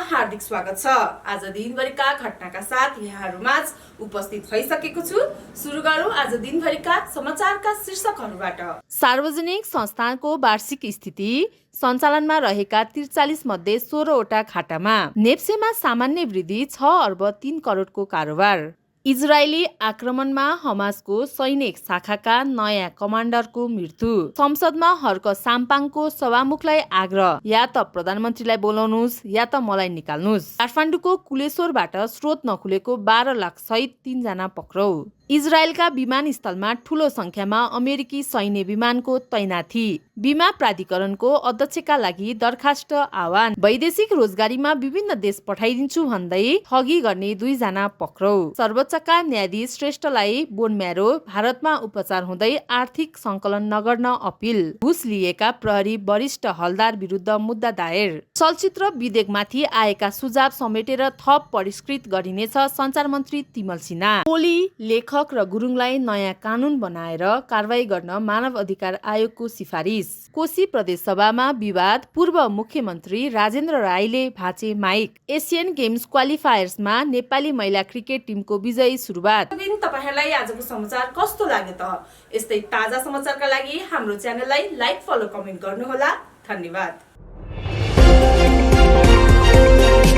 हार्दिक स्वागत छ। आज दिनभरिका घटनाका साथ यहाँहरूमाझ उपस्थित भइसकेको छु। सुरु गरौँ आज दिनभरिका समाचारका शीर्षकहरूबाट। सार्वजनिक संस्थानको वार्षिक स्थिति, सञ्चालनमा रहेका 43 मध्ये 16 वटा खातामा, नेप्सेमा सामान्य वृद्धि 6 अर्ब 3 करोडको कारोबार। इजरायली आक्रमणमा हमासको सैनिक शाखाका नयाँ कमान्डरको मृत्यु। संसदमा हर्क साम्पाङको सभामुखलाई आग्रह, या त प्रधानमन्त्रीलाई बोलाउनुहोस् या त मलाई निकाल्नुहोस्। काठमाडौँको कुलेश्वरबाट स्रोत नखुलेको 12 लाख सहित 3 जना पक्राउ। इजरायलका विमानस्थलमा ठूलो संख्यामा अमेरिकी सैन्य विमानको तैनाथी। बीमा प्राधिकरणको अध्यक्षका लागि दरखास्त आह्वान। वैदेशिक रोजगारीमा विभिन्न देश पठाइदिन्छु भन्दै ठगी गर्ने 2 जना पक्राउ। सर्वोच्चका न्यायाधीश श्रेष्ठलाई बोन म्यारो, भारतमा उपचार हुँदै आर्थिक संकलन नगर्न अपिल। घुस लिएका प्रहरी वरिष्ठ हलदार विरुद्ध मुद्दा दायर। चलचित्र विधेयकमाथि आएका सुझाव समेटेर थप परिष्कृत गरिनेछ सञ्चार मन्त्री तिमल सिन्हा। टोली लेखक र गुरुङलाई नयाँ कानून बनाएर कारबाही गर्न मानव अधिकार आयोगको सिफारिस। कोशी प्रदेश सभामा विवाद, पूर्व मुख्यमन्त्री राजेन्द्र राईले भाँचे माइक। एसियन गेम्स क्वालिफायर्समा नेपाली महिला क्रिकेट टिमको विजयी सुरुवात। तपाईहरुलाई आजको समाचार कस्तो लाग्यो त? यस्तै ताजा समाचारका लागि हाम्रो च्यानललाई लाइक, फलो, कमेन्ट गर्नुहोला। धन्यवाद।